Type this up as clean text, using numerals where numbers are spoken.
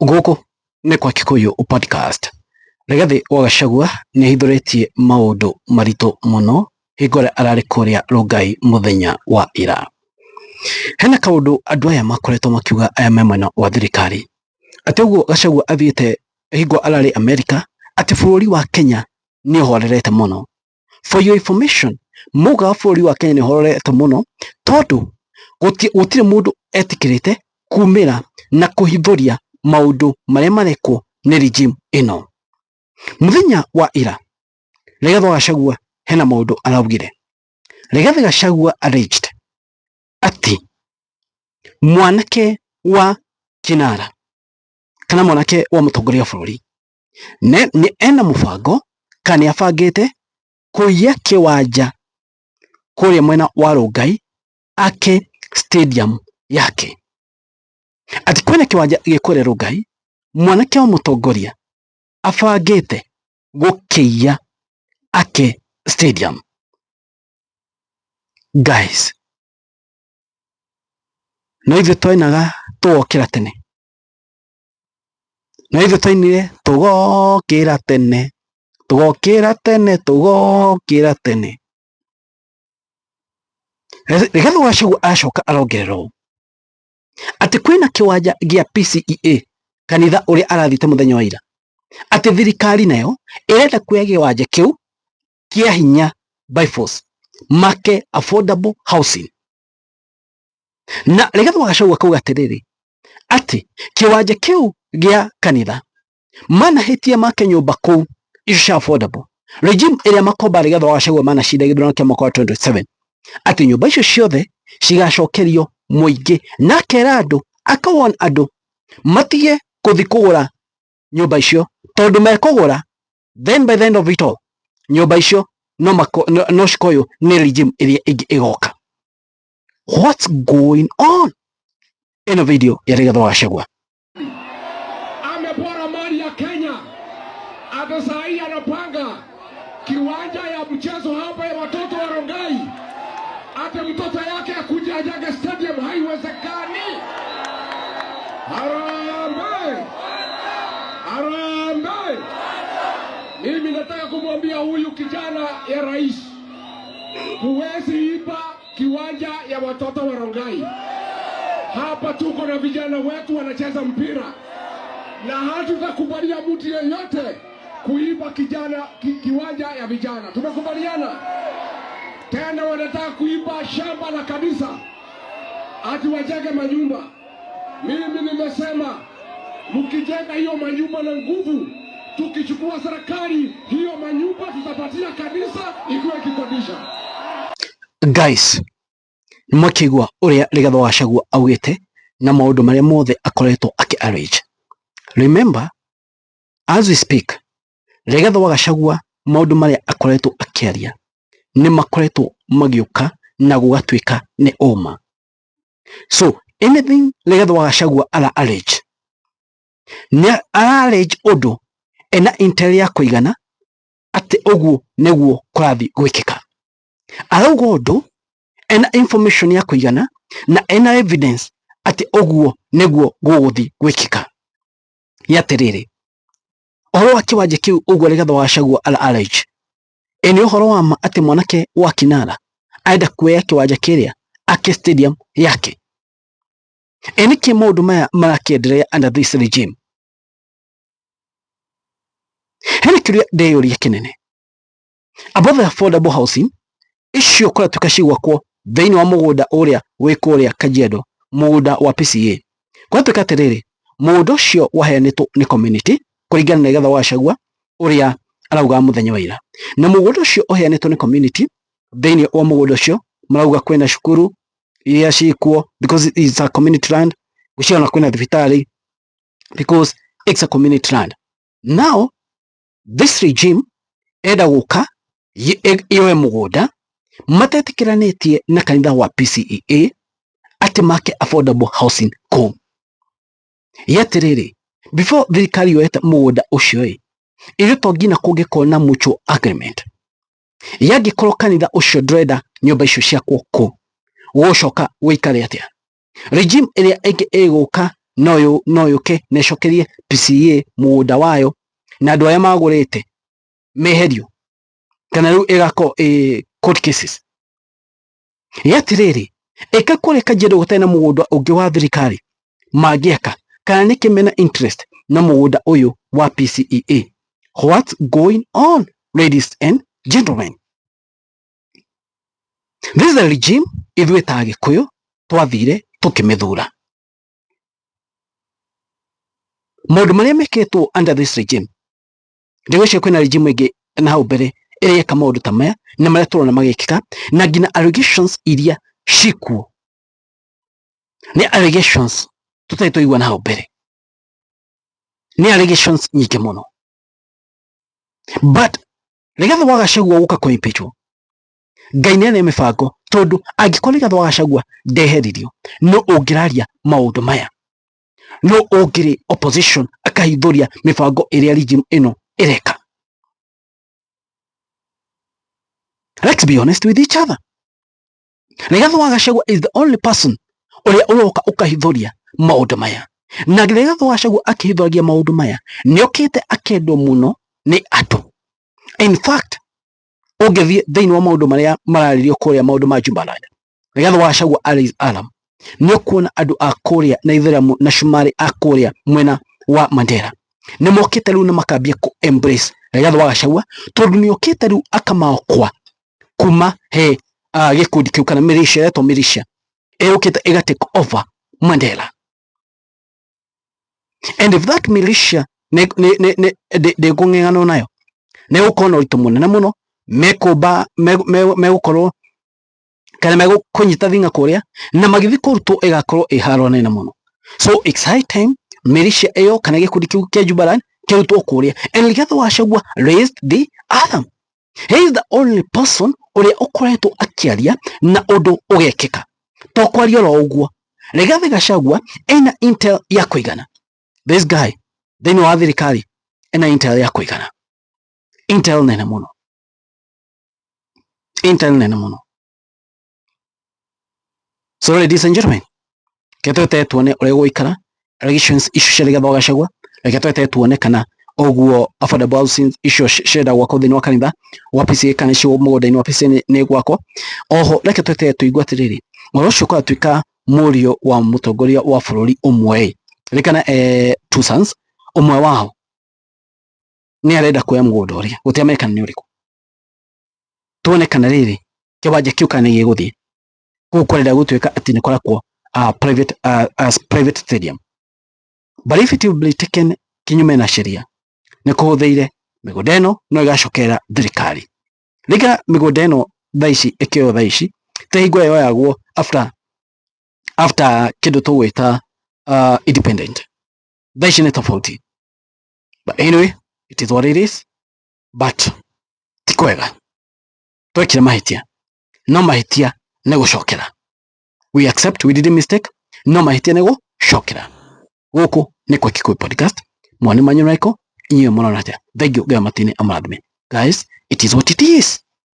Gũkũ nĩ kwa Kikuyu Podcast. Rigathĩ wa Gachagua nĩ ahithũrĩtie maũndũ maritũ mũno hingo ĩrĩa ararĩ kũrĩa Rongai mũthenya wa ira. Hena kaũndũ andũ aya makoretwo makiuga aya me mwena wa thirikari, atĩ ũguo Gachagua athiĩte hingo ararĩ Amerika, atĩ bũrũri wa Kenya nĩ ũhorerete mũno. For your information, maugaga bũrũri wa Kenya nĩ ũhorerete mũno tondũ gũtirĩ mũndũ etĩkĩrĩte kumĩra na kũhithũria maũndũ marĩa marekwo nĩ regime ĩno. Mũthenya wa ira, Rigathĩ wa Gachagua hena maũndũ araugire. Rigathĩ Gachagua alleged atĩ mwanake wa kinara kana mwanake wa mũtongoria wa bũrũri nĩ ena mũbango kana nĩ abangĩte kũiya kĩwanja kũrĩa mwena wa Rongai ake stadium yake. Atĩ kwĩna kĩwanja gĩ kũrĩa Rongai, mwanake wa mũtongoria abangĩte gũkĩiya ake stadium. Guys, no ithuĩ twainaga tũgokĩra tene, no ithuĩ twainire tũgokĩra tene, tũgokĩra tene, tũgokĩra tene. Rigathĩ wa Gachagua acoka arongerera ũũ atĩ kwĩna kĩwanja gĩa PCEA kanitha ũrĩa arathiĩte mũthenya wa ira, atĩ thirikari nayo ĩrenda kuoya kĩwanja kĩu kĩa hinya by force make affordable housing. Na Rigathĩ wa Gachagua akauga atĩrĩrĩ, atĩ kĩwanja kĩu gĩa kanitha manahĩtia make nyũmba kũu icio cia affordable regime ĩrĩa makomba Rigathĩ wa Gachagua manacinda gĩthurano kĩa mwaka wa 2027, atĩ nyũmba icio ciothe cigacokerio mũingĩ, na akera andũ, akawon andũ matige kũthi kũgũra nyũmba icio tondũ mekũgũra, then by the end of it all nyũmba icio no cikoywo nĩ regime ĩrĩa ĩngĩ ĩgoka. What's going on? Ĩno video ya Rigathĩ wa Gachagua. Amepora mali ya Kenya. Hata saa hii anapanga kiwanja ya mchezo hapa ya watoto wa Rongai, hata mtoto yake akuja ajenge stadium, haiwezekani. Harambee! Harambee! Mimi nataka kumwambia huyu kijana ya rais, huwezi iba kiwanja ya watoto wa Rongai. Hapa tuko na vijana wetu wanacheza mpira na hatutakubalia mtu yeyote kuiba kiwanja ya vijana. Tumekubaliana? Tena wanataka kuiba shamba la kanisa ati wajenge manyumba. Mimi nimesema mkijenga hiyo manyumba na nguvu, tukichukua serikali hiyo manyumba tutapatia kanisa ikiwa ikikodisha. Guys, nĩmwakĩigua ũrĩa Rigathĩ wa Gachagua augĩte na maũndũ marĩa mothe akoretwo akĩ arrange. Remember, as we speak, Rigathĩ wa Gachagua maũndũ marĩa akoretwo akĩaria nĩ makoretwo magĩũka na gũgatuĩka nĩ ũma. So anything Rigathĩ wa Gachagua ara allege, nĩ ara allege ũndũ ena intel ya kũigana atĩ ũguo nĩguo kũrathiĩ gwĩkĩka. Arauga ũndũ ena information ya kũigana na ena evidence atĩ ũguo nĩguo gũgũthiĩ gwĩkĩka. Nĩ atĩrĩrĩ, ũhoro wa kĩwanja kĩu ũguo Rigathĩ wa Gachagua ara allege, ĩ nĩ ũhoro wa ma atĩ mwanake wa Kinara arenda kuoya kĩwanja kĩrĩa ake stadium yake? Ĩ nĩkĩ maũndũ maya marakĩenderea under this regime? Hena kĩũria ndeyũria kĩnene about the affordable housing icio kũratuĩka cigwakwo thĩinĩ wa mũgũnda ũrĩa wĩ kũrĩa Kajiado, mũgũnda wa PCEA. Kũratuĩka atĩrĩrĩ, mũgũnda ũcio waheanĩtwo nĩ community kũringana na Rigathĩ wa Gachagua ũrĩa arauga mũthenya wa ira, na mũgũnda ũcio ũheanĩtwo nĩ community, thĩinĩ wa mũgũnda ũcio marauga kwĩna cukuru iria cikuo because it's a community land, gũciana kwĩna thibitarĩ because it's a community land. Now this regime enda gũka yoe mũgũnda matetĩkĩranĩtie na kanitha wa PCEA atĩ make affordable housing kũu. Ĩ atĩrĩrĩ, before thirikari yoete mũgũnda ũcio ĩ, ithuĩ to nginya kũngĩkorwo na mutual agreement, yangĩkorwo kanitha ũcio ndũrenda nyũmba icio ciakwo kũu, gũgũcoka gũikare atĩa? Regime ĩrĩa ĩngĩ ĩgũka No yũke na ĩcokerie PCEA mũgũnda wayo na andũ arĩa magũrĩte meherio, kana rĩu ĩgakorwo ĩ court cases? Ĩ atĩrĩrĩ, ĩka kũrĩa Kajiado gũtarĩ na mũgũnda ũngĩ wa thirikari mangĩaka, kana nĩkĩ mena interest na mũgũnda ũyũ wa PCEA? What's going on, ladies and gentlemen? This is a regime ithuĩ ta Agĩkũyũ twathire tũkĩmĩthura. Maũndũ marĩa mekĩtwo under this regime, ndigwĩciria kwĩna regime ĩngĩ na hau mbere ĩrĩa ĩka maũndũ ta maya na marĩa tũrona magĩkĩka, na nginya allegations iria cikuo nĩ allegations tũtarĩ twaigua na hau mbere, nĩ allegations nyingĩ mũno. But Rigathĩ wa Gachagua gũka kũ impeachwo, Ngai nĩ ane mĩbango, tondũ angĩkorwo Rigathĩ wa Gachagua ndeheririo, no ũngĩraria maũndũ maya, no ũngĩrĩ opposition akahithũria mĩbango ĩrĩa regime ĩno ĩreka? Let's be honest with each other. Rigathĩ wa Gachagua is the only person ũrĩa ũroka ũkahithũria maũndũ maya, na Rigathĩ wa Gachagua akĩhithũragia maũndũ maya nĩ okĩte akendwo mũno nĩ andũ. In fact, ũngĩthiĩ thĩinĩ wa maũndũ marĩa mararĩrio kũrĩa, maũndũ ma Jubaland, Rigathĩ wa Gachagua alayhi alam, nĩ ũkuona andũ a kũrĩa na Ithĩramu na Cumarĩ a kũrĩa mwena wa Mandera nĩ mokĩte rĩu na makambia kũ embrace Rigathĩ wa Gachagua, tondũ nĩ okĩte rĩu akamaokoa kuma he gĩkundi kĩu kana militia ĩretwo militia ĩyũkĩte ĩga take over Mandera. And if that militia ndĩkũng'eng'anwo nayo, nĩ gũkorwo na ũritũ mũnene mũno mekũmba megũkorwo kana megũkũnyita thing'a kũrĩa na magĩthiĩ kũrutwo, ĩgakorwo ĩ haro nene mũno. So it's high time militia ĩyo kana gĩkundi kĩu kĩa Jubaland kĩrutwo kũrĩa, and Rigathĩ wa Gachagua raised the alarm. He is the only person ũrĩa ũkoretwo akĩaria na ũndũ ũgekĩka, to kwaria oro ũguo. Rigathĩ Gachagua ena intel ya kũigana. This guy thĩinĩ wa thirikari ena intel ya kũigana, intel nene mũno, intel nene mũno. So ladies and gentlemen, reke twetere tuone ũrĩa gũgũikara allegations icio cia Rigathĩ wa Gachagua. Reke twetere tuone kana ũguo affordable housing icio cirenda gwakwo thĩinĩ wa kanitha wa PCEA kana icio mũgũnda-inĩ wa PCEA nĩ gwakwo. Oho reke twetere tũigue atĩrĩrĩ, ũhoro ũcio ũgatuĩka mũriũ wa mũtongoria wa bũrũri ũmwe ririkana, two sons, ũmwe wao nĩ arenda kuoya mũgũnda ũrĩa gũtiamenyekana nĩ ũrĩkũ. Tuone kana rĩrĩ kĩwanja kĩu kana nĩ gĩgũthiĩ kũu kũrenda gũtuĩka atĩ nĩ kũrakwo private, as private stadium. But if it will be taken kinyume na sheria, nĩ kũhũthĩire mĩgũnda ĩno no ĩgacokerera thirikari. Rĩngĩ mĩgũnda ĩno thaa ici ĩkĩoywo thaa ici ta hingo yoyagwo after kĩndũ tũgwĩta independent, thaa ici nĩ tofauti. But anyway, it is what it is. But ti kwega twekire mahĩtia, no mahĩtia nĩ gũcokera. We accept we did a mistake, no mahĩtia nĩ gũcokera. Gũkũ nĩ kwa Kikuyu Podcast, mwani manyu raiko inyuĩ mũrona atĩa? Thank you. Ngai matini amarathime. Guys, it is what it is.